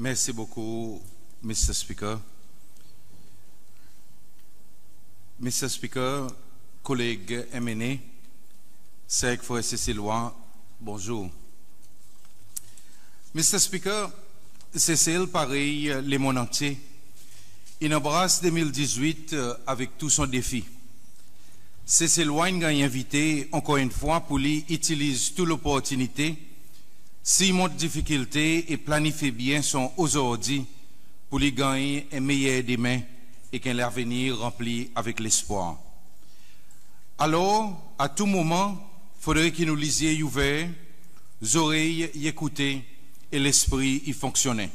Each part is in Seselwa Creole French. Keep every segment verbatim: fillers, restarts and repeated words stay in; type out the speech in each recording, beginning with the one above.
Mersi bokou Mr Speaker. Mr Speaker, koleg MNA, ser ek frer Seselwa, bonzour. Mr Speaker, Sesel parey lemonn antye in anbras de mil dizwit avek tou son defi. Seselwa in ganny envite ankor enn fwa pour li itiliz tou loportinite, sirmont difikilte e planifye byen son ozordi pour li ganny en meyer demen ek en lavenir ranpli avek lespwar. Alor, a tou moman, fodre ki nou lizye i ouver, zorey i ekoute e lespri i fonksyonnen.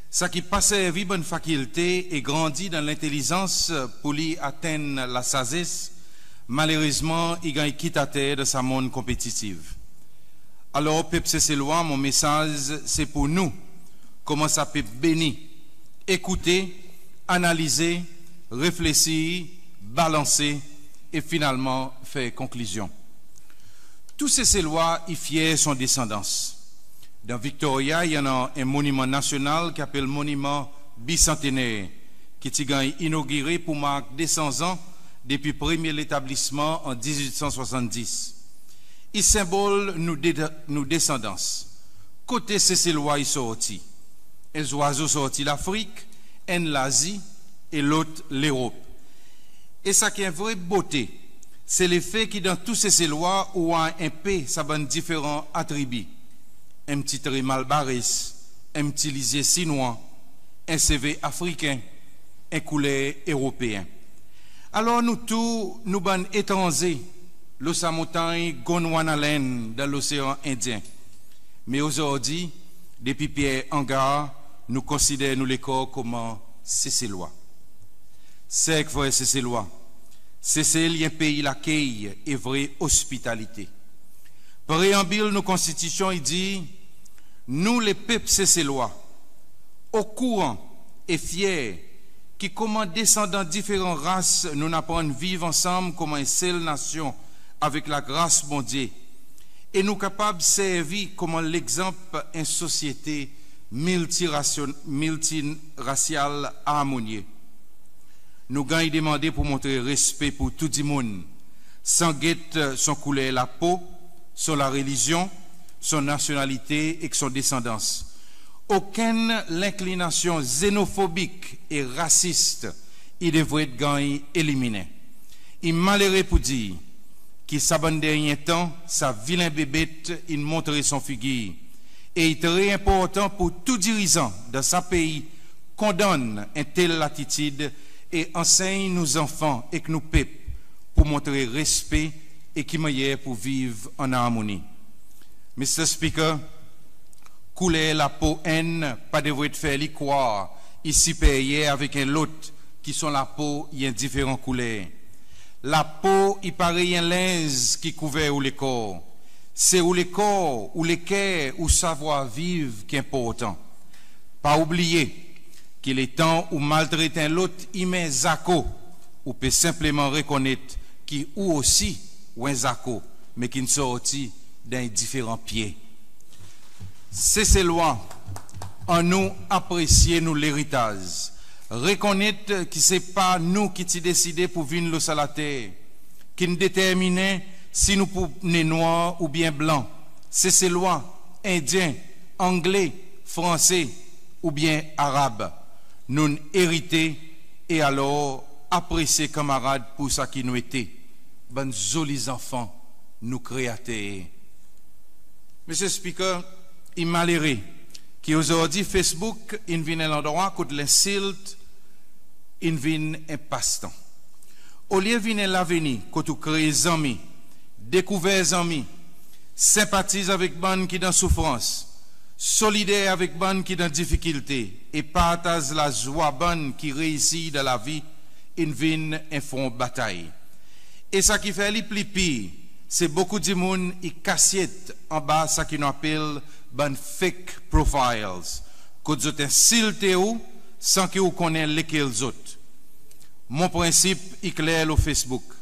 Sa ki pa servi bann fakilte e grandi dan lentelizans pour li atenn lasazes, malerezman i ganny kit ater dan sa monn konpetitiv. Alor pep Seselwa, mon mesaz se pour nou konman sa pep beni, ekoute, analize, reflesir, balanse e finalman fer konklizyon. Tou Seselwa i fyer son desandans. Dan Victoria i annan en moniman nasyonal ki apel Moniman Bisantener ki ti ganny inogire pour mark de san an depi premye letablisman an dizwit san swasanndis. I senbol nou de, nou desandans. Kote Seselwa i sorti? En zwazo sorti Lafrik, enn Lazi e lot Lerop. E sa ki en vre bote, se lefe ki dan tou Seselwa ou war en pe sa bann diferan atribi. En pti tre Malbares, en pti lizye Sinwa, en seve Afriken, en kouler Eropeen. Alor nou tou nou bann etranze lo sa montanny Gondwanaland dan Losean Endyen. Me ozordi, depi Pierre Hangar, nou konsider nou lekor konman Seselwa. Ser ek frer Seselwa, Sesel i en pei lakey e vre ospitalite. Preanbil nou Konstitisyon i dir, nou lepep Seselwa, okouran e fyer ki konman desandan diferan ras nou'n aprann viv ansanm konman en sel nasyon avek lagras Bondye, e nou kapab servi konman legzanp en sosyete miltirasyon-, miltirasyal armonye. Nou ganny demande pour montre respe pour tou dimoun, san get son kouler lapo, son larelizyon, son nasyonalite ek son desandans. Okenn lenklinasyon zenofobik e rasis i devret ganny eliminen. I malere pour dir ki sa bann dernyen tan, sa vilen bebet in montre son figir. E i tre enportan pour tou dirizan dan sa pei kondann en tel latitid e ansenny nou zanfan ek nou pep pour montre respe e ki mannyer pour viv an armoni. Mr Speaker, kouler lapo enn pa devret fer li krwar i siperyer avek en lot ki son lapo i en diferan kouler. Lapo i parey en lenz ki kouver ou lekor. Se ou lekor, ou leker, ou savwar viv ki enportan. Pa oubliye ki letan ou maltret en lot imen zako, ou pe senpleman rekonnet ki ou osi ou en zako, me ki'n sorti dan en diferan pye. Seselwa, annou apresye nou leritaz. Rekonnet ki se pa nou ki ti deside pour vin lo sa later, ki'n determinen si nou pou ne nwanr oubyen blan, Seselwa, Endyen, Angle, Franse oubyen Arab. Nou'n erite e alor apresye kanmarad pour sa ki nou ete, bann zoli zanfan nou Kreater. Mr Speaker, i malere ki ozordi Facebook in vin en landrwa kot lensilt in vin en pastan. Olye vin en lavenir kot ou kree zanmi, dekouver zanmi, senpatiz avek bann ki dan soufrans, solider avek bann ki dan difikilte e partaz lazwa bann ki reisi dan lavi, in vin en fron batay. E sa ki fer li pli pir, se bokou dimoun i kasyet anba sa ki nou apel bann fake profiles, kot zot ensilte ou san ki ou konnen lekel zot. Mon prensip i kler lo Facebook.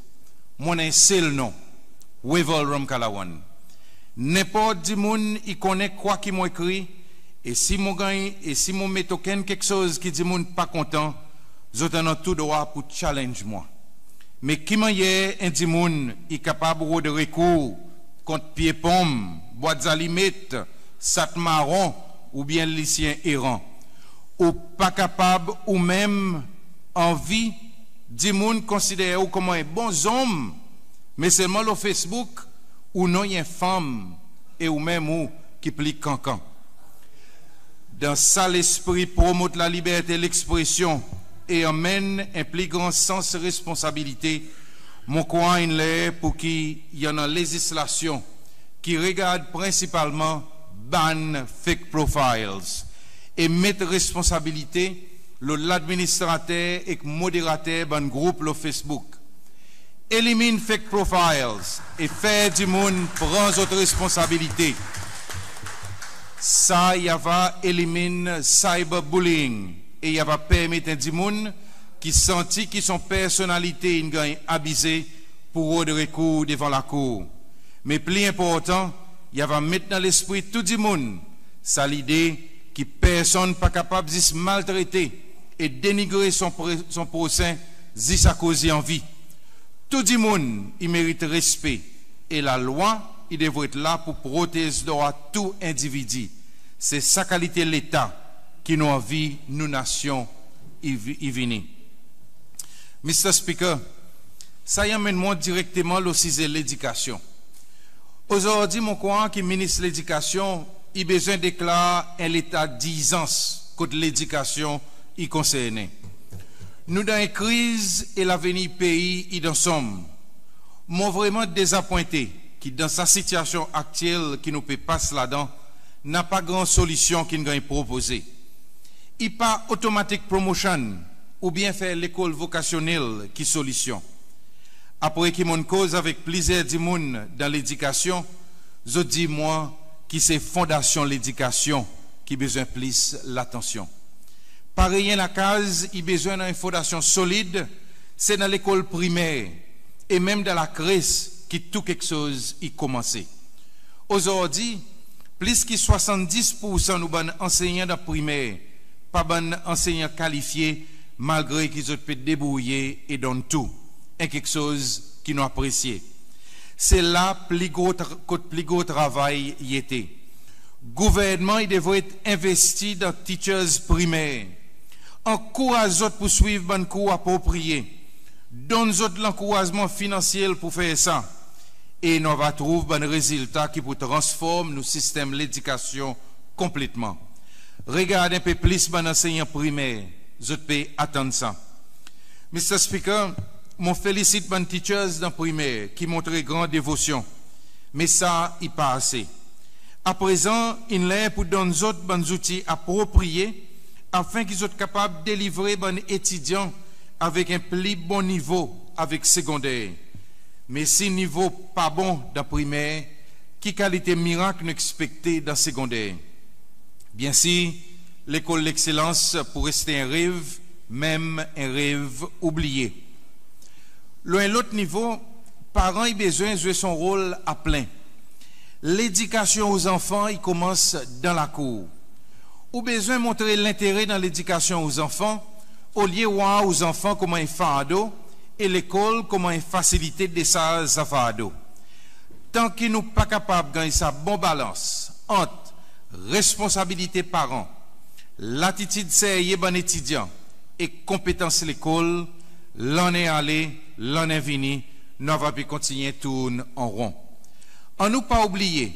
Mon annan en sel non, Wavel Ramkalawan. Nenport dimoun i konnen kwa ki mon ekri E si mon ganny, e si mon met okenn keksoz ki dimoun pa kontan, zot annan tou drwa pour challenge mwan. Me ki mannyer en dimoun i kapab rod rekour kont pye ponm, bwat zalimet, sat maron oubyen lisyen eran? Ou pa kapab ou menm anvi dimoun konsider ou konman en bon zonm, me selman lo Facebook ou non i en fanm e ou menm ou ki pli kankan. Dan sa lespri promot laliberte lekspresyon e anmenn en pli gran sans responsabilite, mon krwar in ler pour ki i annan lezislasyon ki regard prensipalman ban fake profiles e met responsabilite lo ladministrater ek moderater bann group lo Facebook. Elimin fake profiles e fer dimoun pran zot responsabilite. Sa i ava elimin cyberbullying e i ava permet en dimoun ki santi ki son personnalite in ganny abize pour rod rekour devan lakour. Me pli enportan, i ava met dan lespri tou dimoun sa lide ki personn pa kapab zis maltrete e denigre son pre-, son prosen zis akoz i anvi. Tou dimoun i merit respe e lalwa i devret la pour protez drwa tou endividi. Se sa kalite Leta ki nou anvi nou nasyon i vi-, i vini. Mr Speaker, sa i anmenn mwan direkteman lo size ledikasyon. Ozordi mon krwar ki Minis Ledikasyon i bezwen deklar en leta dirzans kot ledikasyon i konsernen. Nou dan en kriz e lavenir pei i dan sonm. Mon vreman dezapwente ki dan sa sitiasyon aktyel ki nou pe pas ladan, napa gran solisyon ki'n ganny propoze. I pa automatic promotion oubyen fer lekol vokasyonnel ki solisyon. Apre ki mon'n koz avek plizyer dimoun dan ledikasyon, zot dir mwan ki se fondasyon ledikasyon ki bezwen plis latansyon. Parey en lakaz i bezwen annan en fondasyon solid, se dan lekol primer e menm dan lakres ki tou keksoz i konmanse. Ozordi, plis ki swasanndis poursan nou bann ansennyan dan primer pa bann ansennyan kalifye, malgre ki zot pe debourye e donn tou, en keksoz ki nou apresye. Se la pli gro tra-, kot pli gro travay i ete. Gouvernman i devret envesti dan teachers primer, ankouraz zot pour swiv bann kour apropriye, donn zot lankourazman finansyel pour fer sa, e nou ava trouv bann rezilta ki pou transform nou sistenm ledikasyon konpletman. Regard en pe plis bann ansennyan primer, zot pe atann sa. Mr Speaker, mon felisit bann teachers dan primer ki montre gran devosyon, me sa i pa ase. Aprezan, in ler pour donn zot bann zouti apropriye afen ki zot kapab delivre bann etidyan avek en pli bon nivo avek segonder. Me si nivo pa bon dan primer, ki kalite mirak nou ekspekte dan segonder? Byensir, lekol lekselans pou reste en rev, menm en rev oubliye. Lo en lot nivo, paran i bezwen zwe son rol aplen. Ledikasyon ou zanfan i konmans dan lakour. Ou bezwen montre lentere dan ledikasyon ou zanfan, olye war ou zanfan konman en fardo e lekol konman en fasilite desarz sa fardo. Tan ki nou pa kapab ganny sa bon balans ant responsabilite paran, latitid serye bann etidyan e konpetans lekol, lannen ale, lannen vini, nou ava pe kontinyen tourn an ron. Annou pa oubliye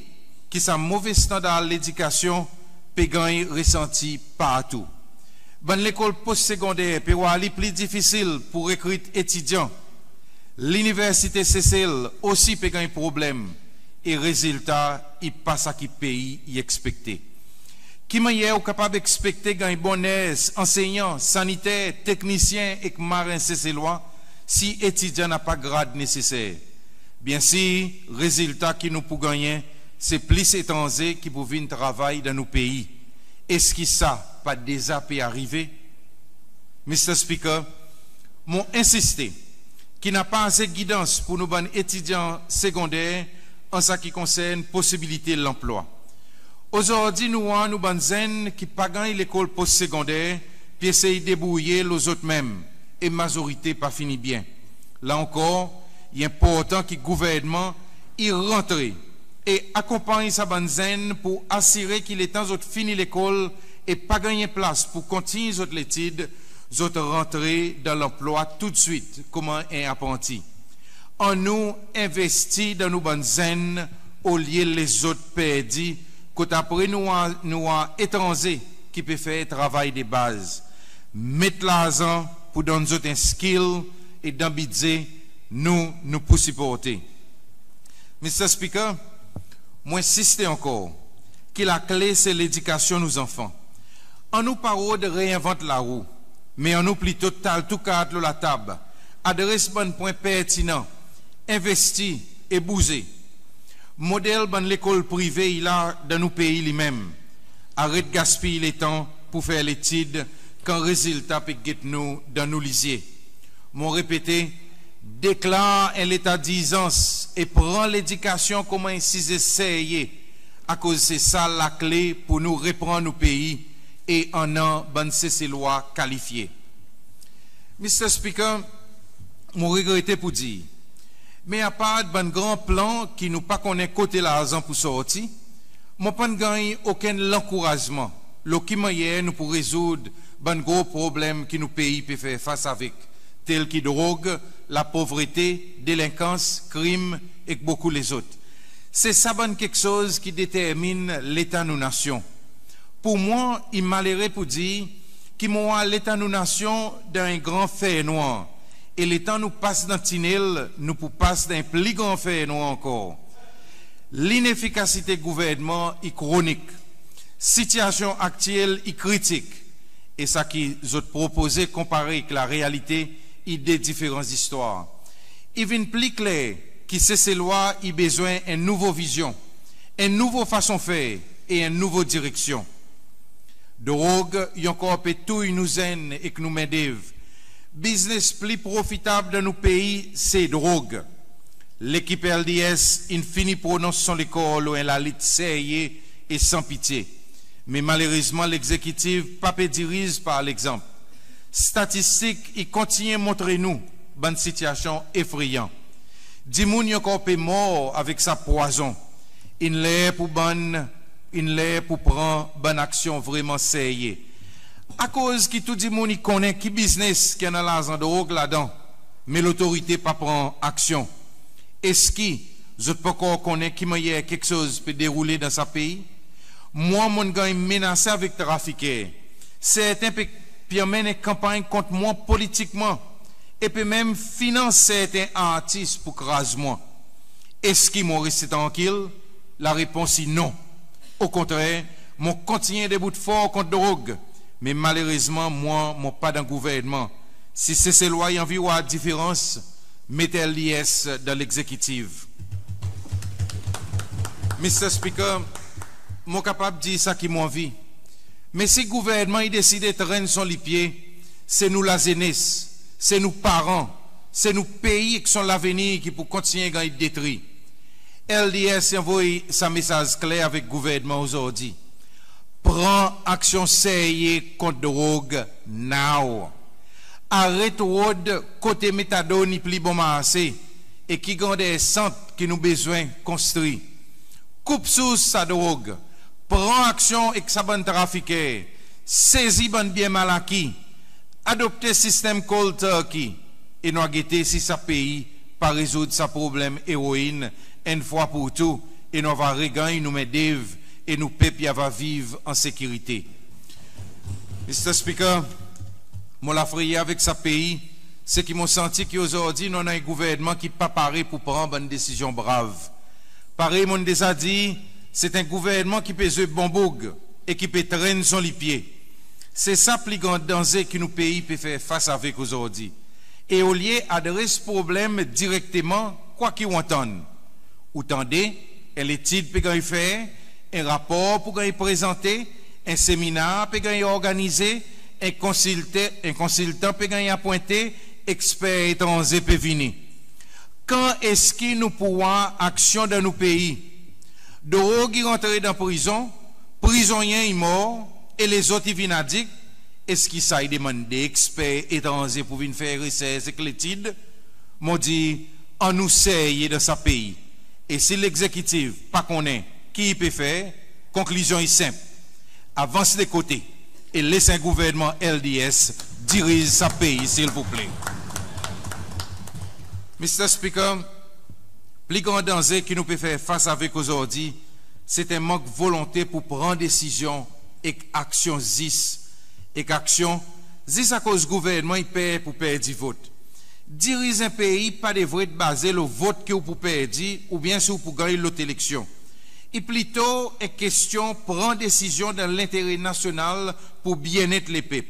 ki sa move standar ledikasyon pe ganny resanti partou. Bann lekol post-segonder pe war li pli difisil pour rekrit etidyan. Liniversite Sesel osi pe ganny problenm e rezilta i pa sa ki pei i ekspekte. Ki mannyer ou kapab ekspekte ganny bon ners, ansennyan, saniter, teknisyen ek maren Seselwa si etidyan napa grad neseser? Byensir, rezilta ki nou pou gannyen, se plis etranze ki pou vin travay dan nou pei. Eski sa pa deza pe arive? Mr Speaker, mon ensiste ki napa ase gidans pour nou bann etidyan segonder an sa ki konsern posibilite lanplwa. Ozordi nou war nou bann zenn ki pa ganny lekol pos-segonder pe esey debourye lo zot menm, e mazorite pa fini byen. La ankor, i enportan ki gouvernman i rantre e akonpanny sa bann zenn pour asire ki letan zot fini lekol e pa ganny en plas pour kontinyen zot letid, zot rantre dan lanplwa toudswit konman en apranti. Annou envestir dan nou bann zenn olye les zot perdi, kot apre nou war, nou war etranze ki pe fer travay de baz. Met larzan pour donn zot en skill e dan Bidze nou, nou pou siporte. Mr Speaker, mon ensiste ankor ki lakle se ledikasyon nou zanfan. Annou pa rod re-envant larou, me annou plito tal tou kart lo latab, adres bann pwen pertinan, envesti e bouze. Model bann lekol prive i la dan nou pei li menm. Aret gaspiy letan pour fer letid kan rezilta pe get nou dan nou lizye. Mon repete, deklar en leta dirzans e pran ledikasyon konman en size serye, akoz se sa lakle pour nou repran nou pei e annan bann Seselwa kalifye. Mr Speaker, mon regrete pour dir, me apard bann gran plan ki nou pa konnen kote larzan pou sorti, mon pa'n ganny okenn lankourazman lo ki mannyer nou pou rezourd bann gro problenm ki nou pei pe fer fas avek, tel ki drog, lapovrete, delenkans, krim ek bokou lezot. Se sa bann keksoz ki determin leta nou nasyon. Pour mwan, i malere pour dir ki mon war leta nou nasyon dan en gran fernwar, e letan nou pas dan tinel, nou pou pas dan en pli gran fernwar ankor. Linefikasite gouvernman i kronik. Sitiasyon aktyel i kritik, e sa ki zot propoze konpare ek larealite i de diferan zistwar. I vin pli kler ki Seselwa i bezwen en nouvo vizyon, en nouvo fason fer e en nouvo direksyon. Drog i ankor pe touy nou zenn ek nou mendev. Biznes pli profitab dan nou pei se drog. Lekip LDS in fini pronons son lekor lo en lalit serye e san pitye. Me malerezman, Legzekitiv pa pe diriz par legzanp. Statistik i kontinyen montre nou bann sitiasyon efreyan. Dimoun i ankor pe mor avek sa pwazon. In ler pour bann, in ler pour pran bann aksyon vreman serye. Akoz ki tou dimoun i konnen ki biznes ki annan larzan drog ladan, me lotorite pa pran aksyon? Eski zot pa ankor konnen ki mannyer keksoz pe deroule dan sa pei? Mwan, mon'n ganny menase avek trafiker. Serten pe, pe anmenn en kanpanny kont mwan politikman e pe menm finans serten artis pour kraz mwan. Eski mon reste trankil? Larepons i non. Okontrer, mon kontinyen debout for kont drog, me malerezman, mwan, mon pa dan gouvernman. Si Seselwa i anvi war diferans, met LDS dan Legzekitiv. Mr Speaker, mon kapab dir sa ki mon anvi. Me si gouvernman i deside trenn son lipye, se nou lazenes, se nou paran, se nou pei ek son lavenir ki pou kontinyen ganny detri. LDS i anvoy sa mesaz kler avek gouvernman ozordi. Pran aksyon serye kont drog now. Aret rod kote metadon i pli bon marse e ki grander sant ki nou bezwen konstri. Koup sours sa drog. Pran aksyon ek sa bann trafiker. Sezi bann byen malaki. Adopte sistenm cold turkey e nou a gete si sa pei pa rezourd sa problenm eroin enn fwa pour tou, e nou ava reganny nou mendev e nou pep i ava viv an sekirite. Mr Speaker, mon lafreye avek sa pei, se ki mon santi ki ozordi nou annan en gouvernman ki pa pare pour pran bann desizyon brav. Parey mon'n deza dir, se en gouvernman ki pe zwe bon boug e ki pe trenn son lipye. Se sa pli gran danze ki nou pei pe fer fas avek ozordi. E olye adres problenm direkteman, kwa ki ou antann? Ou tande, en letid pe ganny fer, en rapor pou ganny prezante, en seminar pe ganny organize, en konsilte, en konsiltan pe ganny apwente, eksper etranze pe vini. Kan eski nou pou war aksyon dan nou pei? Drog i rantre dan prizon, prizonnyen i mor e lezot i vin adikt, eski sa i demann de eksper etranze pour vin fer resers ek letid? Mon dir, annou serye dan sa pei. E si Legzekitiv pa konnen ki i pe fer, konklizyon i senp: avans de kote e les en gouvernman LDS diriz sa pei, silvouple. Mr Speaker, pli gran danze ki nou pe fer fas avek ozordi, se en mank volonte pour pran desizyon ek aksyon zis, ek aksyon zis akoz gouvernman i per pour perdi vot. Diriz en pei pa devret baze lo vot ki ou pou perdi oubyen si ou pou ganny lot eleksyon. I plito en kestyon pran desizyon dan lentere nasyonal pour byennet lepep.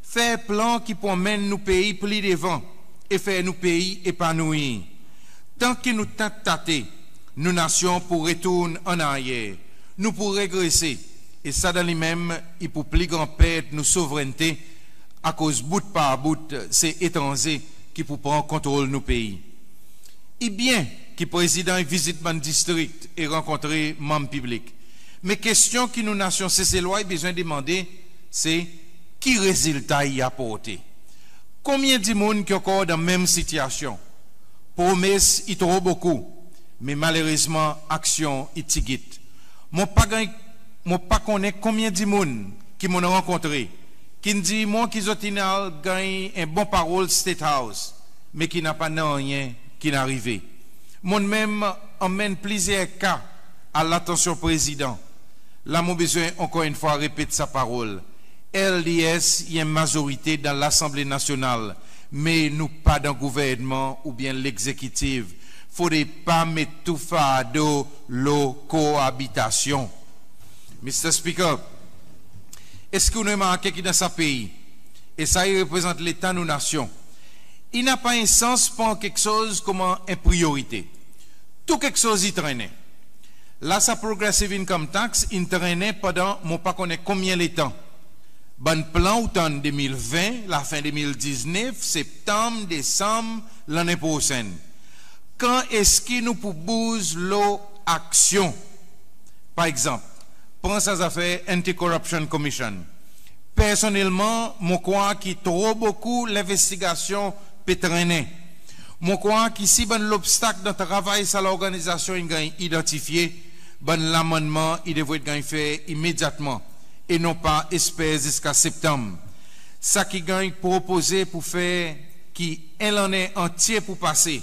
Fer plan ki pou anmenn nou pei pli devan e fer nou pei epanouir. Tan ki nou tat tate, nou nasyon pou retourn an aryer, nou pou regrese, e sa dan li menm i pou pli gran pert nou souvrennte, akoz bout par bout se etranze ki pou pran kontrol nou pei. I byen ki Prezidan i vizit bann distrik e rankontre manm piblik. Me kestyon ki nou nasyon Seselwa i bezwen demande se, ki rezilta i aporte? Konbyen dimoun ki ankor dan menm sitiasyon? Promes i tro bokou, me malerezman aksyon i pti git. Mon pa ganny, mon pa konnen konbyen dimoun ki mon'n rankontre ki'n dir mwan ki zot in al ganny en bon parol State House, me ki napa nanryen ki'n arive. Mon'n menm anmenn plizyer ka a latansyon Prezidan. La mon bezwen ankor enn fwa repet sa parol. LDS i en mazorite dan Lasanble Nasyonal, me nou pa dan gouvernman oubyen Legzekitiv. Fodre pa met tou fardo lo koabitasyon. Mr Speaker, eski ou'n remarke ki dan sa pei, e sa i reprezant leta nou nasyon, i napa en sans pran keksoz konman en priyorite. Tou keksoz i trennen. La sa progressive income tax in trennen pandan mon pa konnen konbyen letan. Bann plan ou tann de mil ven, lafen de mil diznef, Septanm, Desanm lannen prosenn. Kan eski nou pou bouz lo aksyon? Par egzanp, pran sa zafer Anti-Corruption Commission. Personnelman, mon krwar ki tro bokou lenvestigasyon pe trennen. Mon krwar ki si bann lobstak dan travay sa lorganizasyon in ganny idantifye, bann lamannman i devret ganny fer imedyatman e non pa esper ziska Septanm. Sa ki ganny propoze pou fer ki en lannen antye pou pase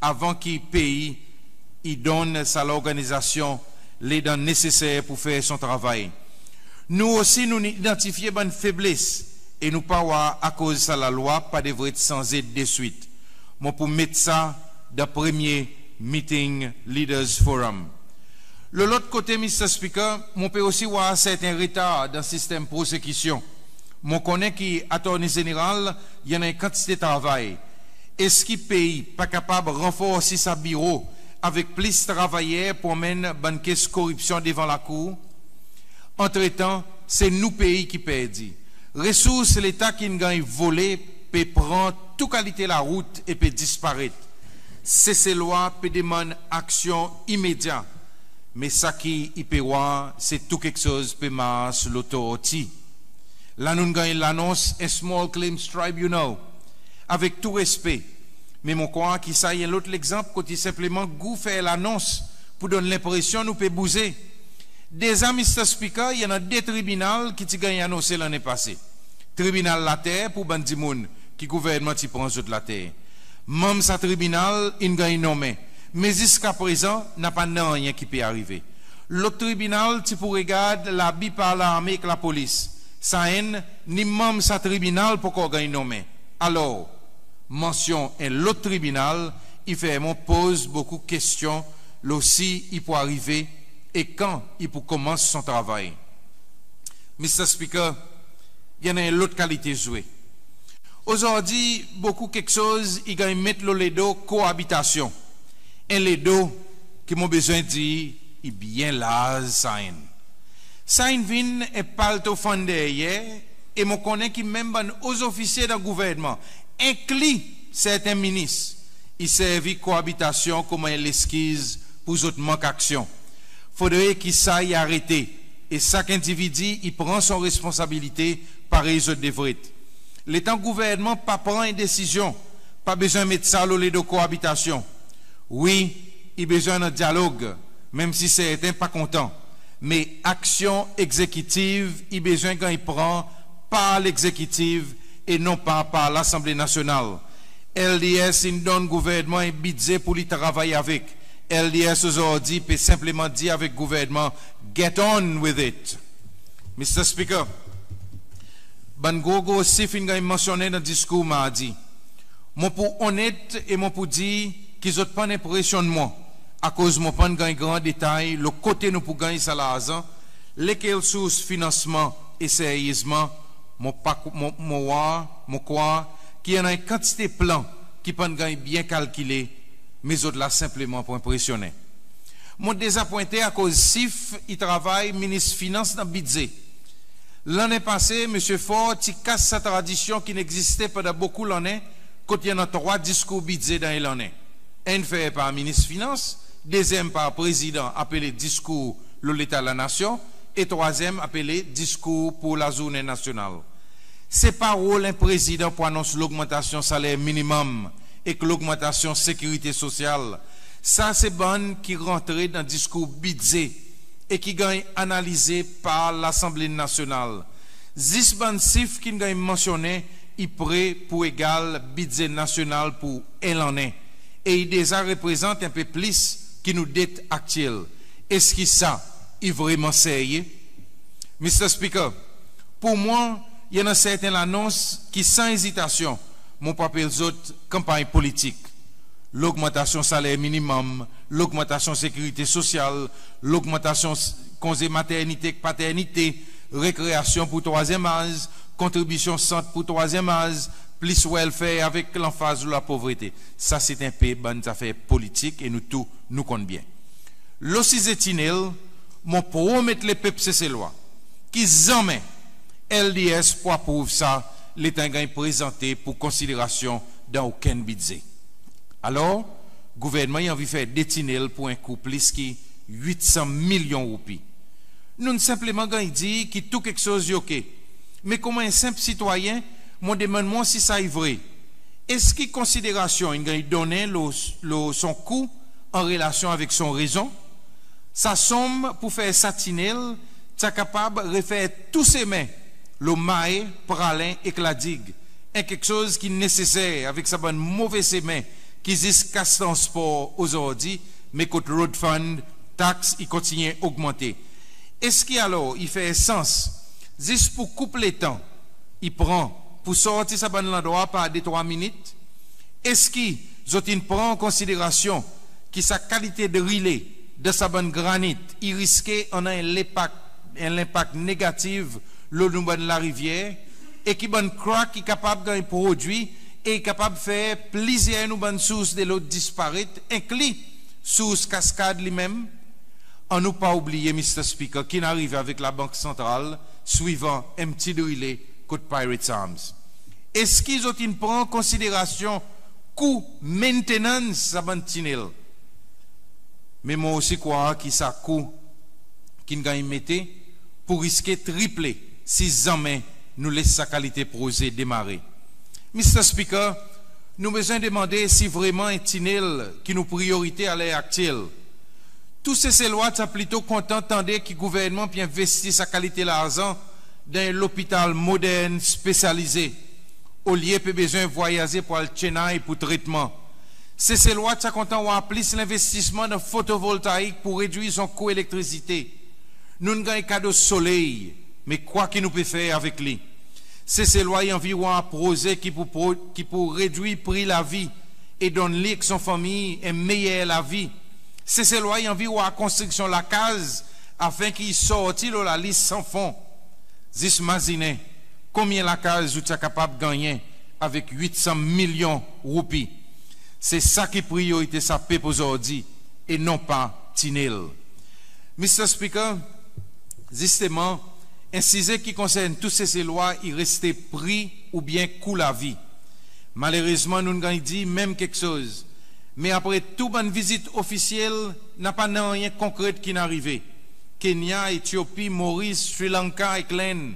avan ki pei i donn sa lorganizasyon ledan neseser pou fer son travay. Nou osi nou'n idantifye bann febles e nou pa war akoz sa Lalwa pa devret sanze deswit. Mon pou met sa dan premye meeting Leaders Forum. Lo lot kote, Mr Speaker, mon pe osi war serten retar dan sistenm prosekisyon. Mon konnen ki Attorney Zeneral i annan en kantite travay. Eski pei pa kapab ranforsi sa biro avek plis travayer pou anmenn bann kes koripsyon devan lakour? Antretan, se nou pei ki perdi. Resours Leta ki'n ganny vole pe pran tou kalite larout e pe disparet. Seselwa pe demann aksyon imedya, me sa ki i pe war se tou keksoz pe mars lo torti. La nou'n ganny lanons en Small Claims Tribunal. Avek tou respe, me mon krwar ki sa i en lot legzanp kot i senpleman gou fer lanons pou donn lenpresyon nou pe bouze. Deza, Mr Speaker, i annan de tribinal ki ti ganny anonse lannen pase. Tribinal Later pou bann dimoun ki gouvernman ti pran zot later. Manm sa tribinal in ganny nonmen, me ziska prezan napa nanryen ki pe arive. Lot tribinal ti pou regard labi par larme ek lapolis. Sa enn, ni manm sa tribinal pa ankor ganny nonmen. Alor, mansyon en lot tribinal i fer mwan poz bokou kestyon lo si i pou arive e kan i pou konmans son travay. Mr Speaker, i annan en lot kalite zwe. Ozordi, bokou keksoz i ganny met lo ledo koabitasyon. En ledo ki mon bezwen dir i byen larz sa enn. Sa in vin en paltofann deryer, e mon konnen ki menm bann o zofisye dan gouvernman, enkli serten minis, i servi koabitasyon konman en leskiz pour zot mank aksyon. Fodre ki sa i arete. e sak endividi i pran son responsabilite parey zot devret. Letan Gouvernman pa pran en desizyon, pa bezwen met sa lo ledo koabitasyon. Wi, i bezwen annan dyalog, menm si serten pa kontan, me aksyon Egzekitiv i bezwen ganny pran par Legzekitiv e non pa par Lasanble Nasyonal. LDS in donn Gouvernman en Bidze pour li travay avek. LDS ozordi pe senpleman dir avek Gouvernman, "Get on with it." Mr Speaker, bann gro gro sif in ganny mansyonnen dan diskour Mardi. Mon pou onnet e mon pou dir ki zot pa'n enpresyonn mwan, akoz mon pa'n ganny gran detay lo kote nou pou ganny sa larzan, lekel sours finansman, e seryezman mon pa, mon, mon war, mon krwar ki i annan en kantite plan ki pa'n ganny byen kalkile, me zot la senpleman pou enpresyonnen. Mon dezapwente akoz sif i travay Minis Finans dan Bidze. Lannen pase Msye Faure ti kas sa tradisyon ki'n egziste pandan bokou lannen, kot i annan trwa diskour Bidze dan en lannen. Enn fer par Minis Finans, dezyenm par Prezidan apele diskour lo Leta Lanasyon, e trwazyenm apele diskour pour Lazournen Nasyonal. Se pa rol en Prezidan pour anons logmantasyon saler minimonm ek logmantasyon sekirite sosyal. Sa se bann ki rantre dan diskour Bidze e ki ganny analize par Lasanble Nasyonal. Zis bann sif ki'n ganny mansyonnen i pre pour egal Bidze Nasyonal pour en lannen, e i deza reprezant en pe plis ki nou det aktyel. Eski sa i vreman serye? Mr Speaker, pour mwan, i annan serten lanons ki san ezitasyon mon pou apel zot kanpanny politik. Logmantasyon saler minimonm, logmantasyon sekirite sosyal, logmantasyon s-, konze maternite ek paternite, rekreasyon pour trwazyenm az, kontribisyon sant pour trwazyenm az, plis welfare avek lanfaz lo lapovrete. Sa se en pe bann zafer politik e nou tou nou konn byen. Lo size tinel, mon promet lepep Seselwa ki zanmen LDS pou aprouv sa letan i ganny prezante pour konsiderasyon dan okenn Bidze. Alor, Gouvernman i anvi fer de tinel pour en kou plis ki wit san milyon roupi. Nou'n senpleman ganny dir ki tou keksoz i oke. Me konman en senp sitwayen, mon demann mwan si sa i vre. Eski konsiderasyon in ganny donnen lo, lo son kou an relasyon avek son rezon? Sa sonm pour fer sa tinel ti a kapab refer tou semen lo Mahe, Praslin ek La Digue. En keksoz ki neseser avek sa bann move semen ki zis kas transpor ozordi, me kot road fund, taks i kontinyen ogmante. Eski alor i fer sans zis pour koup letan i pran pour sorti sa bann landrwa par de trwa minit? Eski zot in pran an konsiderasyon ki sa kalite drile dan sa bann granit i riske annan en lenpak, en lenpak negativ lo nou bann larivyer, e ki bann crack i kapab ganny prodwi e i kapab fer plizyer nou bann sours delo disparet, enkli sours Cascade li menm? Annou pa oubliye, Mr Speaker, ki'n arive avek Labank Santral swivan en pti drile kot Pirates Arms. Eski zot in pran an konsiderasyon kou maintenance sa bann tinel? Me mon osi krwar ki sa kou ki'n ganny mete pou riske triple si zanmen nou les sa kalite proze demare. Mr Speaker, nou bezwen demande si vreman en tinel ki nou priyorite a ler aktyel. Tou Seselwa ti a plito kontan tande ki Gouvernman pe envestir sa kalite larzan dan en lopital modern spesyalize, olye pe bezwen vwayaze pour al Chennai pour tretman. Seselwa ti a kontan war plis lenvestisman dan fotovoltaik pour redwir son kou elektrisite. Nou'n ganny kado soley, me kwa ki nou pe fer avek li? Seselwa i anvi war proze ki pou pro-, ki pou redwir pri lavi e donn li ek son fanmir en meyer lavi. Seselwa i anvi war konstriksyon lakaz afen ki i sorti lo lalis san fon. Zis mazinen konbyen lakaz ou ti a kapab gannyen avek wit san milyon roupi. Se sa ki priyorite sa pep ozordi e non pa tinel. Mr Speaker, zisteman, en size ki konsern tou Seselwa i reste pri oubyen kou lavi. Malerezman, nou'n ganny dir menm keksoz. Me apre tou bann vizit ofisyel, napa nanryen konkret ki'n arive. Kenya, Etyopi, Moris, Sri Lanka ek Lenn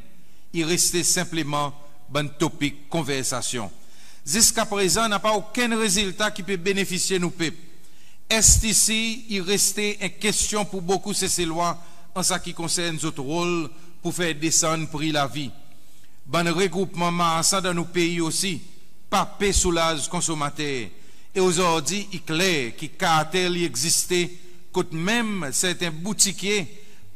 i reste senpleman bann topik konversasyon. Ziska prezan napa okenn rezilta ki pe benefisye nou pep. STC i reste en kestyon pour bokou Seselwa an sa ki konsern zot rol pour fer desann pri lavi. Bann regroupman marsan dan nou pei osi pa pe soulaz konsomater. E ozordi i kler ki kartel i egziste kot menm serten boutikye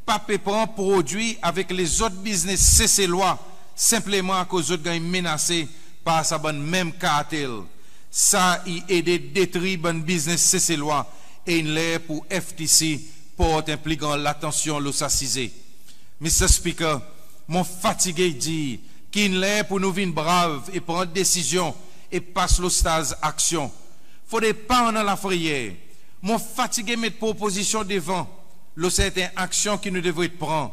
pa pe pran prodwi avek lezot biznes Seselwa senpleman akoz zot ganny menase par sa bann menm kartel. Sa i ede detri bann biznes Seselwa e in ler pour FTC port en pli gran latansyon lo sa size. Mr Speaker, mon fatige dir ki in ler pour nou vin brav e pran desizyon e pas lo staz aksyon. Fodre pa annan lafreyer. Mon fatige met propozisyon devan lo serten aksyon ki nou devret pran.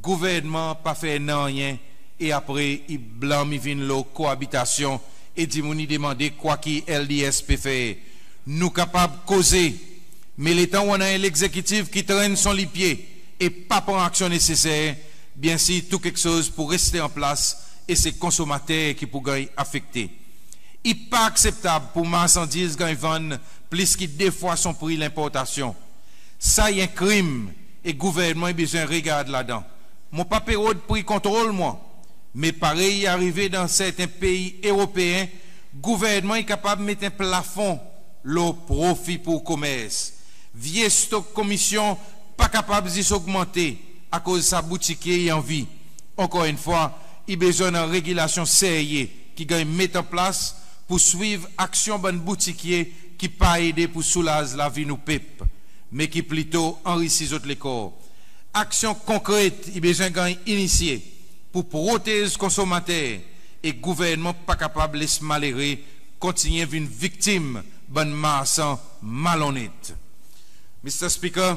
Gouvernman pa fer nanryen e apre i blanm i vin lo koabitasyon e dimoun i demande kwa ki LDS pe fer. Nou kapab koze, me letan ou annan en Legzekitif ki trenn son lipye e pa pran aksyon neseser, byensir tou keksoz pour reste an plas e se konsomater ki pour ganny afekte. I pa akseptab pour marsandiz ganny vann plis ki de fwa son pri lenportasyon. Sa i en krim e gouvernman i bezwen regard ladan. Mon pa pe rod pri kontrol mwan, me parey i arive dan serten pei Eropeen, gouvernman i kapab met en plafon lo profi pour komers. Vye stok Komisyon pa kapab zis ogmante akoz sa boutikye i anvi. Ankor enn fwa, i bezwen annan regilasyon serye ki ganny met an plas pour swiv aksyon bann boutikye ki pa ede pour soulaz lavi nou pep, me ki plito anrisi zot lekor. Aksyon konkret i bezwen ganny inisye pour protez konsomater e gouvernman pa kapab les malere kontinyen vin viktim bann marsan malonnet. Mr Speaker,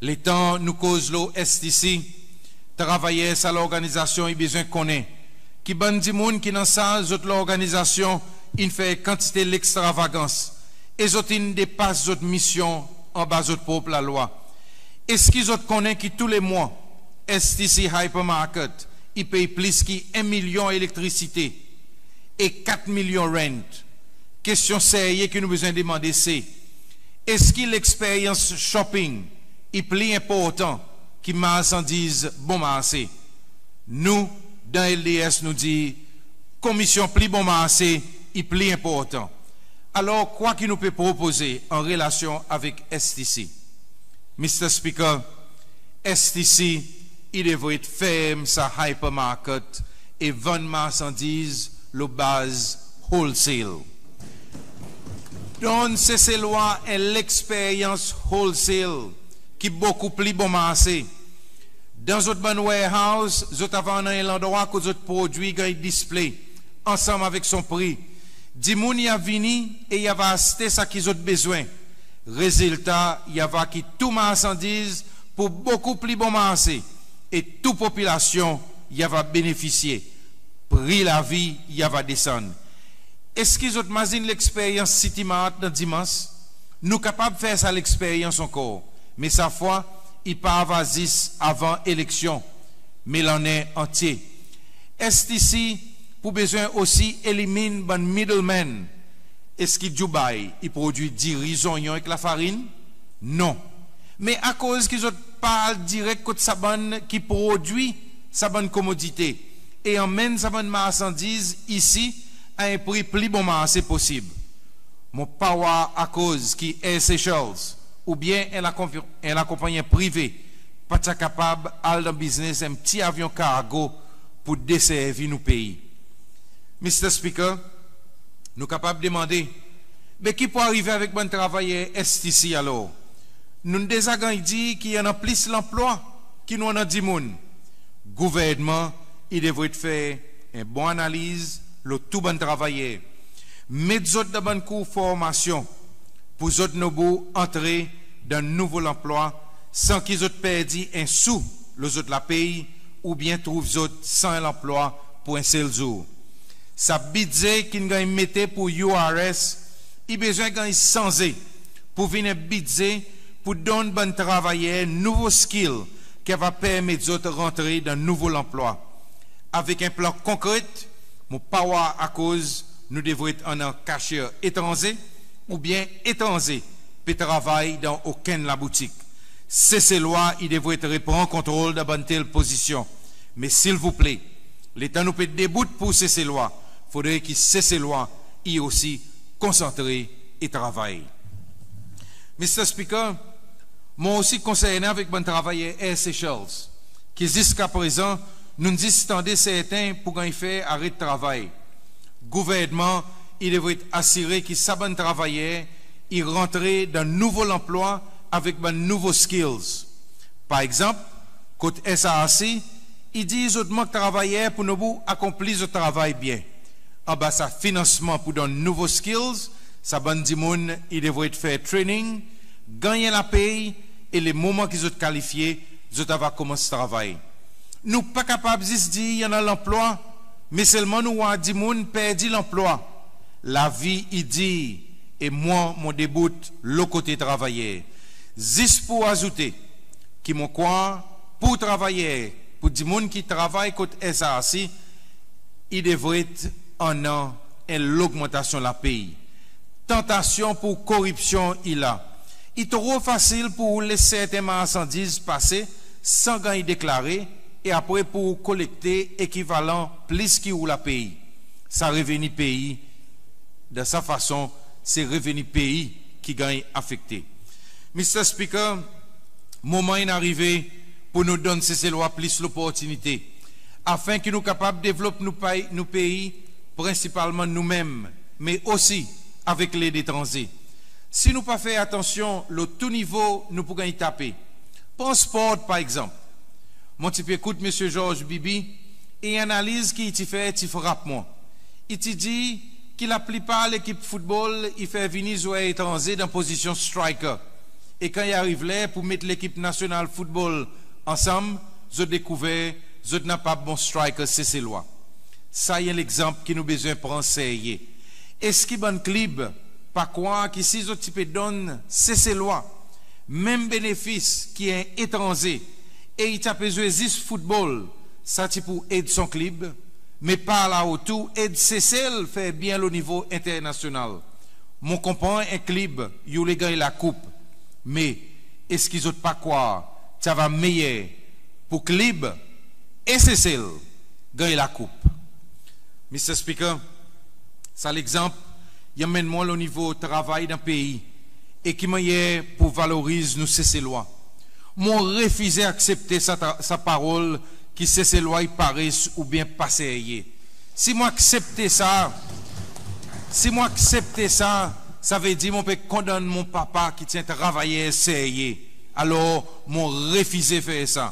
letan nou koz lo STC, travayer sa lorganizasyon i bezwen konnen ki bann dimoun ki'n ansarz zot lorganizasyon in fer kantite lekstravagans e zot in depas zot misyon anba zot prop lalwa. Eski zot konnen ki tou le mwan STC Hypermarket i pey plis ki en milyon elektrisite e kat milyon rent? Kestyon serye ki nou bezwen demande se, eski leksperyans shopping i pli enportan ki marsandiz bon marse? Nou dan LDS nou dir Komisyon pli bon marse i pli enportan. Alor kwa ki nou pe propoze an relasyon avek STC? Mr Speaker, STC i devret ferm sa hypermarket e vann marsandiz lo baz wholesale. Donn Seselwa en leksperyans wholesale ki bokou pli bon marse. Dan zot bann warehouse zot ava annan en landrwa kot zot prodwi ganny display ansanm avek son pri. Dimoun i a vini e i ava aste sa ki zot bezwen. Rezilta i ava ki tou marsandiz pour bokou pli bon marse e tou popilasyon i ava benefisye. Pri lavi i ava desann. Eski zot mazin leksperyans City Mart dan Dimans? Nou kapab fer sa leksperyans ankor, me sa fwa i pa ava zis avan eleksyon, me lannen antye. STC pour bezwen osi elimin bann middleman. Eski Dubai i prodwi diri, zonyon ek lafarin? Non. Me akoz ki zot pa al direk kot sa bann ki prodwi sa bann komodite e anmenn sa bann marsandiz isi a en pri pli bon marse posib? Mon pa war akoz ki Air Seychelles oubyen en lakonpannyen prive pa ti a kapab al dan biznes en pti avyon kargo pour deservi nou pei. Mr Speaker, nou kapab demande, be ki pou arive avek bann travayer STC alor? Nou'n deza ganny dir ki i annan plis lanplwa ki nou annan dimoun. Gouvernman i devret fer en bon analiz lo tou bann travayer, met zot dan bann kour formasyon pour zot nobou antre dan nouvo lanplwa san ki zot perdi en sou lo zot lapey oubyen trouv zot san en lanplwa pour en sel zour. Sa bidze ki'n ganny mete pour URS i bezwen ganny sanze pour vin en bidze pour donn bann travayer nouvo skill ki ava permet zot rantre dan nouvo lanplwa. Avek en plan konkret, mon pa war akoz nou devret annan cashier etranze, oubyen etranze pe travay dan okenn laboutik. Seselwa i devret repran kontrol dan bann tel pozisyon. Me silvouple, letan nou pe debout pour Seselwa, fodre ki Seselwa i osi konsantre e travay. Mr Speaker, mon osi konsernen avek bann travayer Air Seychelles ki ziska prezan nou'n zis tande serten pour ganny fer aret travay. Gouvernman i devret asire ki sa bann travayer i rantre dan nouvo lanplwa avek bann nouvo skills. Par egzanp, kot SRC i dir zot mank travayer pour nobou akonpli zot travay byen. Anba sa finansman pour donn nouvo skills, sa bann dimoun i devret fer training, ganny en lapey, e lemoman ki zot kalifye, zot ava konmans travay. Nou pa kapab zis dir i annan lanplwa, me selman nou war dimoun perdi lanplwa. Lavi i dir, e mwan mon debout lo kote travayer. Zis pour azoute ki mon krwar pour travayer, pour dimoun ki travay kot SRC, i devret annan en logmantasyon lapey. Tantasyon pour koripsyon i la. I tro fasil pour ou les serten marsandiz pase san ganny deklare, e apre pour ou kolekte ekivalan plis ki ou lapey. Sa reveni pei, dan sa fason, se reveni pei ki ganny afekte. Mr Speaker, moman in arive pour nou donn Seselwa plis loportinite, afen ki nou kapab devlop nou pei, nou pei, prensipalman nou menm, me osi avek led etranze. Si nou pa fer atansyon lo tou nivo nou pou ganny tape. Pran spor par egzanp. Mon ti pe ekout Msye Georges Bibi, e en analiz ki i ti fer ti frap mwan. I ti dir ki laplipar lekip foutbol i fer vini zwer etranze dan pozisyon striker. E kan i ariv ler pour met lekip nasyonal foutbol ansanm, zot dekouver zot napa bon striker Seselwa. Sa i en legzanp ki nou bezwen pran serye. Eski bann klib pa krwar ki si zot ti pe donn Seselwa menm benefis ki en etranze, e i ti a pe zwe zis foutbol, sa ti pou ed son klib, me par lao tou ed Sesel fer byen lo nivo enternasyonal? Mon konpran en klib i oule ganny lakoup, me eski zot pa krwar ti ava meyer pour klib e Sesel ganny lakoup? Mr Speaker, sa legzanp i anmenn mwan lo nivo travay dan pei e ki mannyer pour valoriz nou Seselwa. Mon refize aksepte sa, sa parol ki Seselwa i pares oubyen pa serye. Si mon aksepte sa, si mon aksepte sa, savedir mon pe kondann mon papa ki ti en travayer serye. Alor, mon refize fer sa.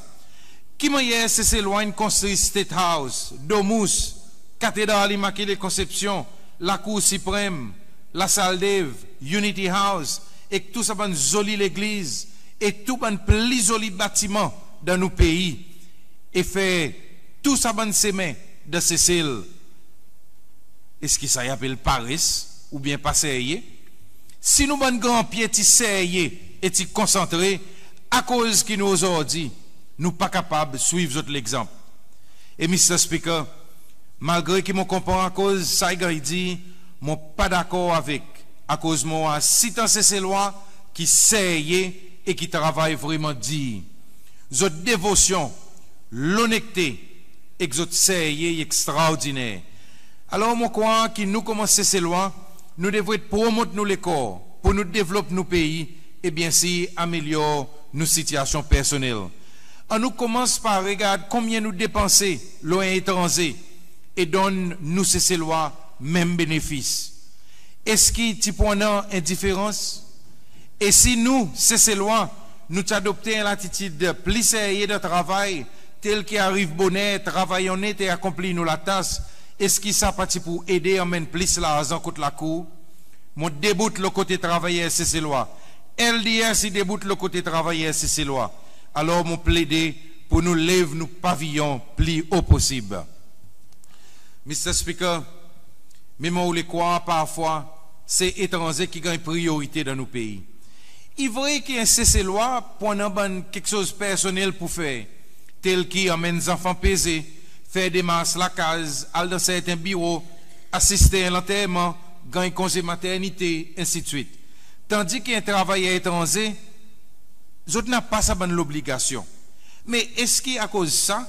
Ki mannyer Seselwa in konstri State House, Domus, Katedral Imakile Konsepsyon, Lakour Siprenm, Lasal Dev, Unity House, ek tou sa bann zoli legliz, e tou bann pli zoli batiman dan nou pei, e fer tou sa bann semen dan Sesel? Eski sa i apel pares oubyen pa serye? Si nou bann granpye ti serye e ti konsantre, akoz ki nou ozordi nou pa kapab swiv zot legzanp? E Mr Speaker, malgre ki mon konpran akoz sa i ganny dir, mon pa dakor avek, akoz mon war sitan Seselwa ki serye e ki travay vreman dir. Zot devosyon, lonekte ek zot serye i ekstraordiner. Alor mon krwar ki nou konman Seselwa, nou devret promot nou lekor pour nou devlop nou pei e byensir amelyor nou sitiyasyon personnel. Annou konmans par regard konbyen nou depanse lo en etranze e donn nou Seselwa menm benefis. Eski ti pou annan en diferans? E si nou, Seselwa, nou ti adopte en latitid pli serye dan travay, tel ki ariv boner, travay onnet e akonpli nou latas, eski sa pa ti pou ede anmenn plis larzan kot lakour? Mon debout lo kote travayer Seselwa. LDS i debout lo kote travayer Seselwa. Alor mon plede pour nou lev nou paviyon pli o posib. Mr Speaker, me mon oule krwar parfwa se etranze ki ganny priyorite dan nou pei. I vre ki en Seselwa pou annan bann keksoz personnel pou fer, tel ki anmenn zanfan peze, fer demars lakaz, al dan serten biro, asiste en lanterman, ganny konze maternite, ensidswit. Tandis ki en travayer etranze, zot napa sa bann lobligasyon. Me eski akoz sa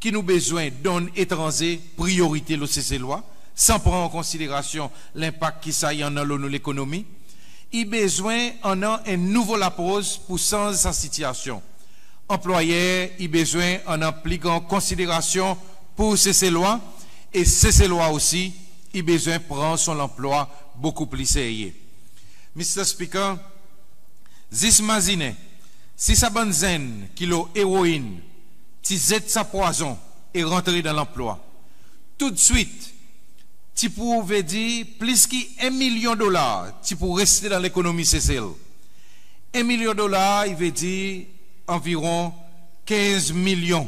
ki nou bezwen donn etranze priyorite lo Seselwa, san pran an konsiderasyon lenpak ki sa i annan lo nou lekonomi? I bezwen annan en nouvo lapros pou sanz sa sitiasyon. Anplwayer i bezwen annan pli gran konsiderasyon pour Seselwa, e Seselwa osi i bezwen pran son lanplwa bokou pli serye. Mr Speaker, zis mazinen si sa bann zenn ki lo eroin ti zet sa pwazon e rantre dan lanplwa. Toudswit ti pou vedir plis ki en milyon dolar ti pou reste dan lekonomi Sesel. En milyon dolar i vedir anviron kenz milyon,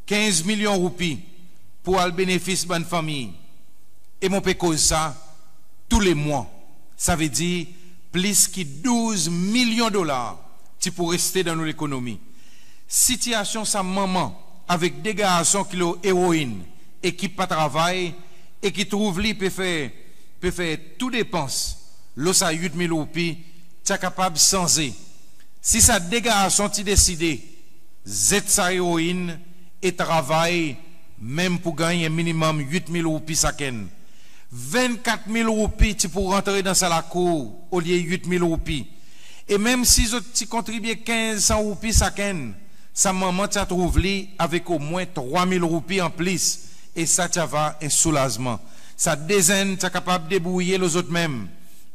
kenz milyon roupi pou al benefis bann fanmir. E mon pe koz sa tou le mwan. Savedir plis ki douz milyon dolar ti pou reste dan nou lekonomi. Sitiasyon sa manman avek de garson ki lo eroin e ki pa travay e ki trouv li pe fer, pe fer tou depans lo sa wit mil roupi ti a kapab sanze si sa de garson ti deside zet sa eroin e travay menm pou ganny en minimum wit mil roupi sakenn. Vennkat mil roupi ti pou rantre dan sa lakour olye wit mil roupi. E menm si zot ti kontribye kenz san roupi sakenn, sa manman ti a trouv li avek omwen trwa mil roupi an plis, e sa ti ava en soulazman. Sa de zenn ti a kapab debourye lo zot menm.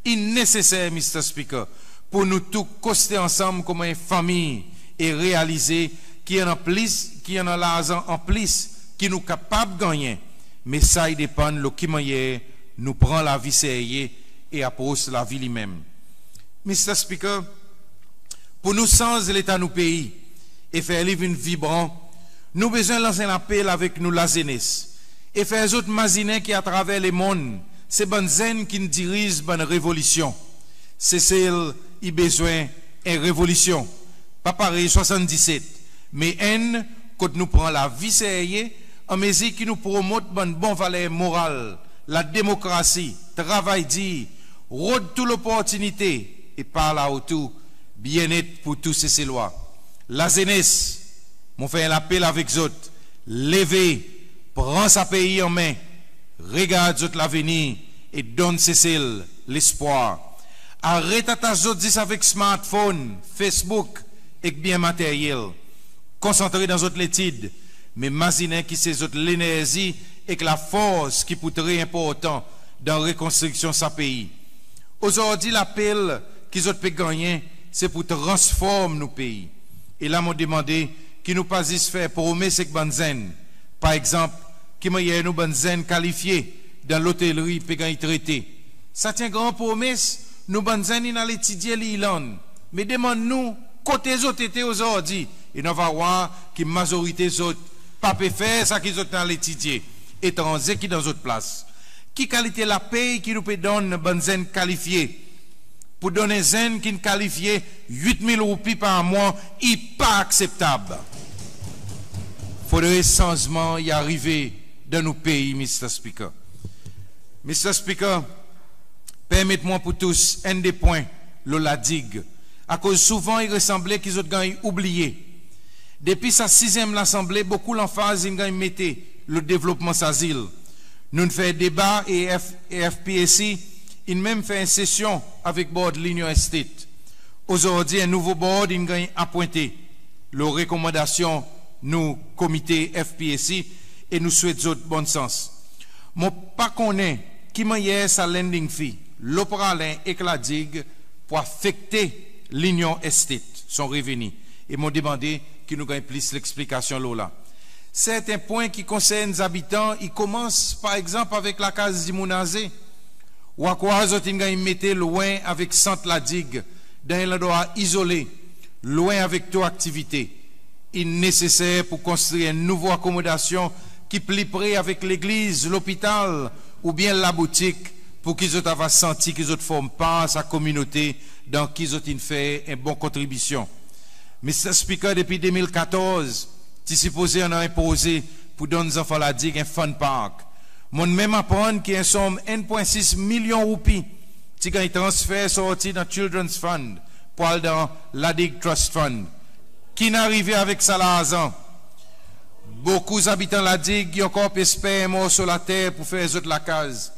I neseser, Mr Speaker, pour nou tou koste ansanm konman en fanmir e realize ki i annan plis, ki i annan larzan an plis ki nou kapab gannyen, me sa i depann lo ki mannyer nou pran lavi serye e apros lavi li menm. Mr Speaker, pour nou sanz leta nou pei e fer li vin vibran, nou bezwen lans en lapel avek nou lazenes e fer zot mazinen ki atraver lemonn se bann zenn ki'n diriz bann revolisyon. Sesel i bezwen en revolisyon, pa parey swasanndiset, me enn kot nou pran lavi serye anmezir ki nou promot bann bon valer moral, lademokrasi, travay dir, rod tou loportinite e par lao tou byennet pour tou Seselwa. Lazenes, mon fer en lapel avek zot, leve, pran sa pei an men, regard zot lavenir e donn Sesel lespwar. Aret atas zot zis avek smartphone, Facebook ek byen materyel. Konsantre dan zot letid, me mazinen ki se zot lenerzi ek lafors ki pou tre enportan dan rekonstriksyon sa pei. Ozordi lapel ki zot pe gannyen se pour transform nou pei. E la mon demande ki nou pa zis fer promes ek bann zenn. Par egzanp, ki mannyer nou bann zenn kalifye dan lotelri pe ganny trete? Sa ti en gran promes, nou bann zenn in al etidye Lirlann. Me demann nou kote zot ete ozordi, e nou ava war ki mazorite zot pa pe fer sa ki zot in al etidye, etranze ki dan zot plas. Ki kalite lapey ki nou pe donn bann zenn kalifye? Pour donn en zenn ki'n kalifye wit mil roupi par mwan i pa akseptab. Fodre sanzman i arive dan nou pei, Mr Speaker. Mr Speaker, permet mwan pour tous enn de pwen lo La Digue, akoz souvan i resanble ki zot ganny oubliye. Depi sa sizyenm Lasanble, bokou lanfaz in ganny mete lo devlopman sa zil. Nou'n fer deba e F-, e FPAC in menm fer en sesyon avek Board L'Union Estate. Ozordi en nouvo Board in ganny apwente lo rekomandasyon nou Komite FPAC e nou swet zot bonn sans. Mon pa konnen ki mannyer sa landing fee lo Praslin ek La Digue pou afekte L'Union Estate, son reveni. E mon demande ki nou ganny plis leksplikasyon lo la. Serten pwen ki konsern zabitan i komans par egzanp avek lakaz dimoun aze. Ou a krwar zot in ganny mete lwen avek sant La Digue, dan en landrwa izole, lwen avek tou aktivite. I neseser pour konstri en nouvo akomodasyon ki pli pre avek legliz, lopital oubyen laboutik pour ki zot ava santi ki zot form par sa kominote dan ki zot in fer en bon kontribisyon. Mr Speaker, depi de mil katorz ti sipoze annan en proze pour donn zanfan La Digue en fun park. Mon'n menm aprann ki en sonm enn pwen sis milyon roupi ti ganny transfer sorti dan Children's Fund pour al dan La Digue Trust Fund. Ki'n arive avek sa larzan? Bokou zabitan La Digue i ankor pe esper en morso later pour fer zot lakaz.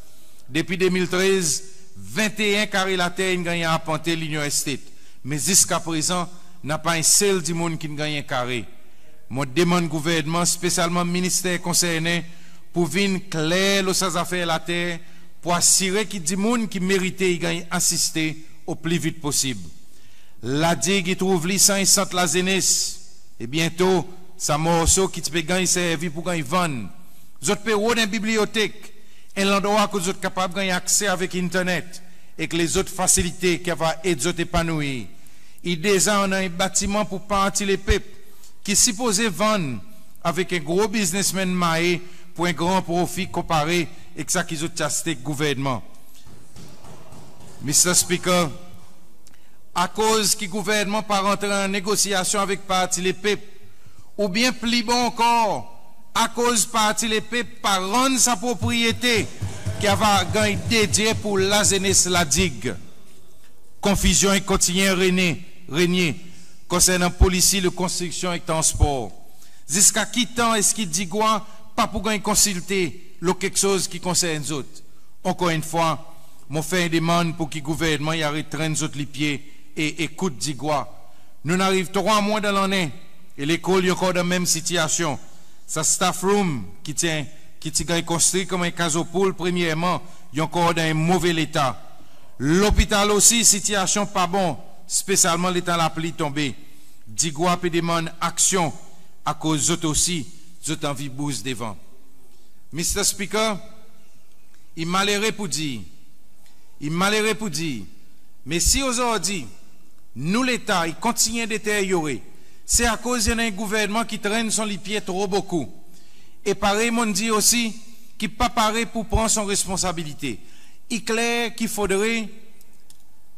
Depi de mil trez, venteen kare later in ganny arpante L'Union Estate. Me ziska prezan napa en sel dimoun ki'n ganny en kare. Mon demann gouvernman, spesyalman Minister konsernen, pour vin kler lo sa zafer later pour asire ki dimoun ki merite i ganny asiste o pli vit posib. La Digue i trouv li san en sant lazenes. E byento sa morso ki ti pe ganny servi pour ganny vann. Zot pe rod en bibliyotek, en landrwa kot zot kapab ganny akse avek internet ek lezot fasilite ki ava ed zot epanouir. I deza annan en batiman pour Parti Lepep ki sipoze vann avek en gro biznesmenn Mahé pour en gran profi konpare ek sa ki zot ti aste ek gouvernman. Mr Speaker, akoz ki gouvernman pa rantre an negosyasyon avek Parti Lepep? Oubyen pli bon ankor, akoz Parti Lepep pa rann sa propriyete ki ava ganny dedye pour lazenes La Digue? Konfizyon i kontinyen renye, renye konsernan Polisi lo konstriksyon ek transpor. Ziska ki tan eski Digwa pa pou ganny konsilte lo keksoz ki konsern zot? Ankor enn fwa, mon fer en demann pour ki gouvernman i aret trenn zot lipye e ekout Digwa. Nou'n ariv trwa mwan dan lannen e lekol i ankor dan menm sitiyasyon. Sa staff room ki ti, ki ti ganny konstri konman en kazo poul premyerman, i ankor dan en move leta. Lopital osi sitiyasyon pa bon, spesyalman letan lapli tonbe. Digwa pe demann aksyon akoz zot osi zot anvi bouz devan. Mr Speaker, i malere pour dir, i malere pour dir, me si ozordi nou leta i kontinyen deteryore, se akoz i annan en gouvernman ki trenn son lipye tro bokou. E parey mon'n dir osi, ki pa pare pour pran son responsabilite. I kler ki fodre,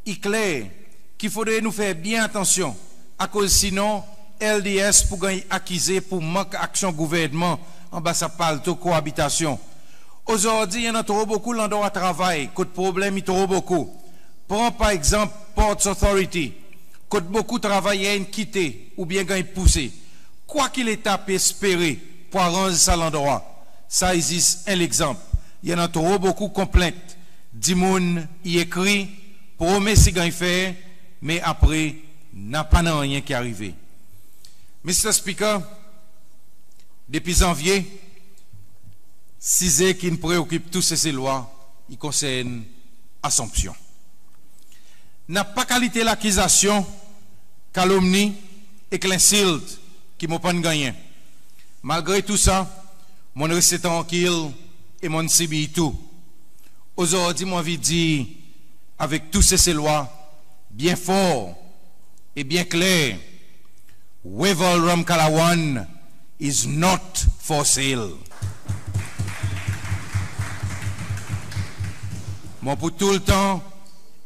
i kler ki fodre nou fer byen atansyon, akoz sinon LDS pou ganny akize pour mank aksyon gouvernman anba sa palto koabitasyon. Ozordi i annan tro bokou landrwa travay kot problenm i tro bokou. Pran par egzanp Ports Authority, kot bokou travayer in kite oubyen ganny pouse. Kwa ki leta pe espere pour aranz sa landrwa? Sa i zis en legzanp. I annan tro bokou konplent. Dimoun i ekri, promes i ganny fer, me apre napa nanryen ki arive. Mr Speaker, depi Zanvye, size ki'n preokip tou Seselwa i konsern Assomption. Napa kalite lakizasyon, kalomni ek lensilt ki mon pa'n gannyen. Malgre tou sa, mon'n reste trankil e mon'n sibir tou. Ozordi mon anvi dir avek tou Seselwa byen for e byen kler, Wavel Ramkalawan is not for sale. Mon pou toultan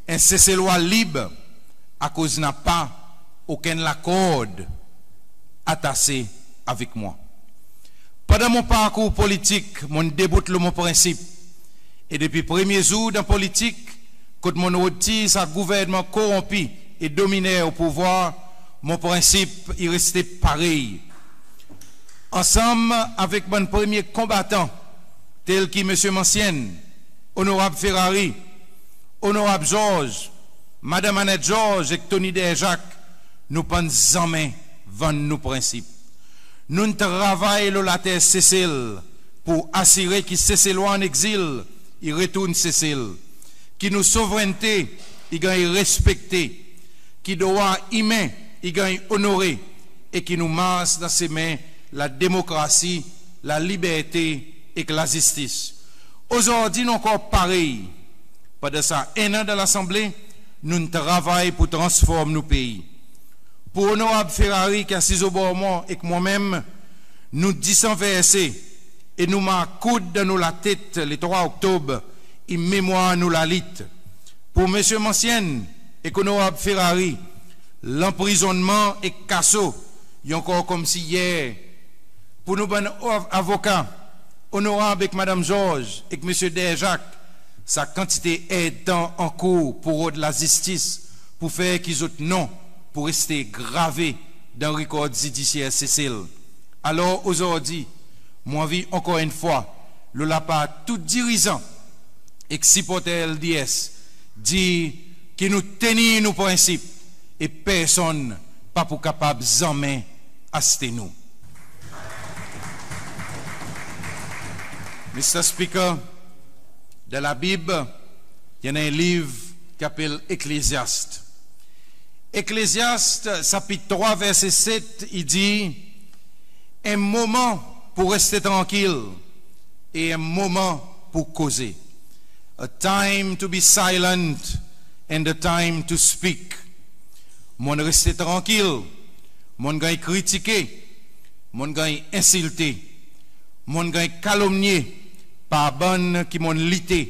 en Seselwa lib akoz napa okenn lakord atase avek mwan. Pandan mon parkour politik, mon'n debout lo mon prensip. E depi premye zour dan politik, kot mon'n rod tir sa gouvernman koronpi e dominer o pouvwar, mon prensip i reste parey. Ansanm avek bann premye konbatan, tel ki Msye Mancienne, Onorab Ferrari, Onorab Georges, Madanm Annette Georges ek Tony Derjacques, nou pa'n zanmen vann nou prensip. Nou'n travay lo later Sesel pour asire ki Seselwa an egzil i retourn Sesel, ki nou souvrennte i ganny respekte, ki drwa imen i ganny onore e ki nou mars dan semen lademokrasi, laliberte ek lazistis. Ozordi nou ankor parey. Pandan sa en an dan Lasanble, nou'n travay pour transform nou pei. Pour Onorab Ferrari ki asiz obor mwan ek mwan menm, nou disan verse e nou mark koud dan nou latet le trwa Oktob I memwar nou lalit. Pour Msye Mancienne ek Onorab Ferrari, lanprizonnman ek kaso i ankor konmsi yer. Pour nou bann av- avoka, Onorab ek Madanm Georges ek Msye Derjacques, sa kantite erdtan ankour pour rod lazistis pour fer ki zot non pour reste grave dan rekord zidisyer Sesel. Alor ozordi mon anvi ankor enn fwa lo lapar tou dirizan ek siporter LDS dir ki nou tenir nou prensip e personn pa pou kapab zanmen aste nou. Mr Speaker, dan Labib i annan en liv ki apel Eklezyast. Eklezyast sapit trwa verse set i dir, en moman pour reste trankil e en moman pour koze. A time to be silent and a time to speak. Mon'n reste trankil, mon'n ganny kritike, mon'n ganny ensilte, mon'n ganny kalomnye par bann ki mon'n lite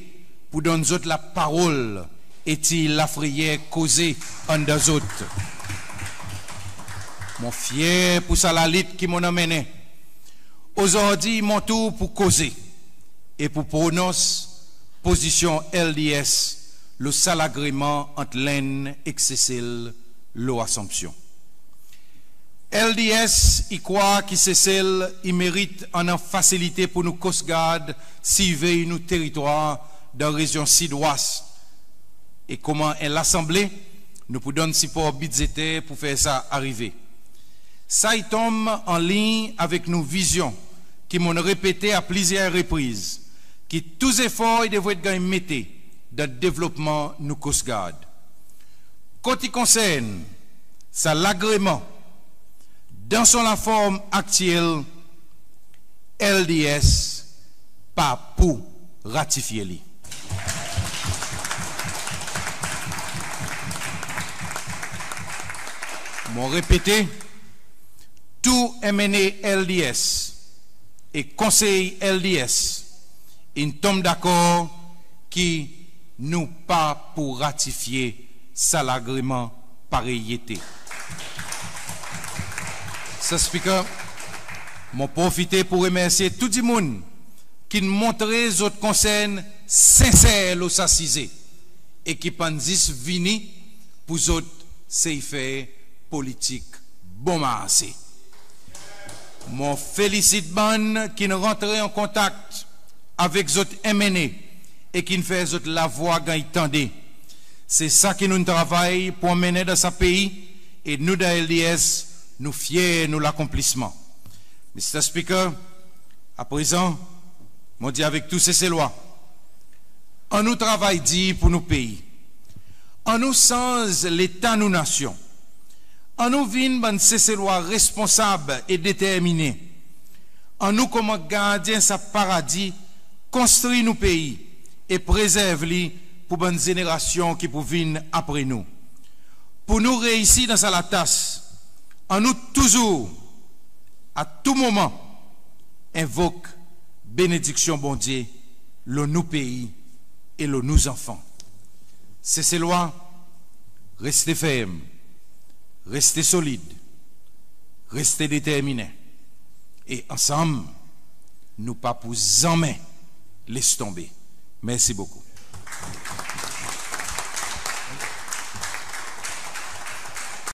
pour donn zot laparol e tir lafreyer koze anndan zot. Mon fyer pour sa lalit ki mon'n anmennen. Ozordi mon tour pour koze e pour pronons pozisyon LDS lo sa lagreman ant Lenn ek Sesel lo Assomption. LDS i krwar ki Sesel i merit annan fasilite pour nou Coast Guard sirvey nou teritwar dan rezyon Sidwas. E konman en Lasanble, nou pou donn sipor bidzeter pour fer sa arive. Sa i tonm anliny avek nou vizyon ki mon'n repete a plizyer repriz, ki tou zefor i devret ganny mete dan devlopman nou Coast Guard. Kot i konsern sa lagreman, dan son laform aktyel, LDS pa pou ratifye li. Mon repete, tou MNA LDS e konsey LDS in tonm dakor ki nou pa pou ratifye sa lagreman parey i ete. Mr Speaker, mon profite pour remersye tou dimoun ki'n montre zot konsern senser lo sa size e ki pa'n zis vini pour zot sey fer politik bon marse. Mon felisit bann ki'n rantre an kontak avek zot MNA e ki'n fer zot lavwa ganny tande. Se sa ki nou'n travay pour anmennen dan sa pei e nou dan LDS nou fyer nou lakonplisman. Mr Speaker, aprezan mon dir avek tou Seselwa, annou travay dir pour nou pei. Annou sanz leta nou nasyon. Annou vin bann Seselwa responsab e determinen. Annou konman gardyen sa paradi konstri nou pei e prezerv li pour bann zenerasyon ki pou vin apre nou. Pour nou reisi dan sa latas, annou touzour, a tou moman, envok benediksyon Bondye lo nou pei e lo nou zanfan. Seselwa, reste ferm, reste solid, reste determinen e ansanm nou pa pou zanmen les tonbe. Mersi bokou.